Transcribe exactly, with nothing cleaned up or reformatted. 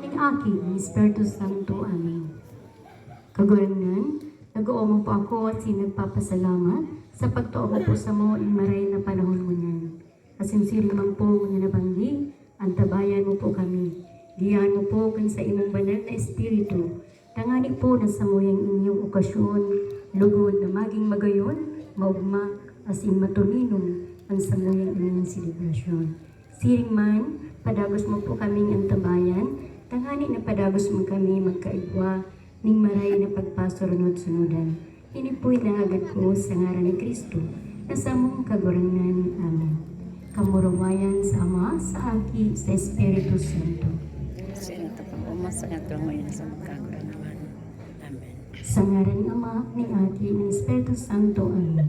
Ning Aki, ning Espiritu Santo. Amen. Kagurangnan, nag-oomaw po ako asin nagpapasalamat sa pagtao mo po samo nin maray na panahon ngunyan. Asin siring man po ngunyan na banggi, antabayan mo po kami. Giyaan mo po kan saimong banal na Espiritu, tangani po na samuyang ini yung okasyon, lugod na maging magayon, maogma, asin matuminom an samuyang ining selebrasyon. Siring man, padagos mo po kaming antabayan, tangani na padagos mo kami magkaigwa ning maray na pagpasurunod-sunudan. Ini po'y nahagad ko sa ngaran ni Cristo, na samong Kagurangnan. Amen. Kamurawayan sa Ama, sa Aki, sa Espiritu Santo. Sa ingat pag-uma, sa ingat ngayon, sa magkagurangnan. Amen. Sa ngaran ni Ama, ni Aki, ni Espiritu Santo. Amen.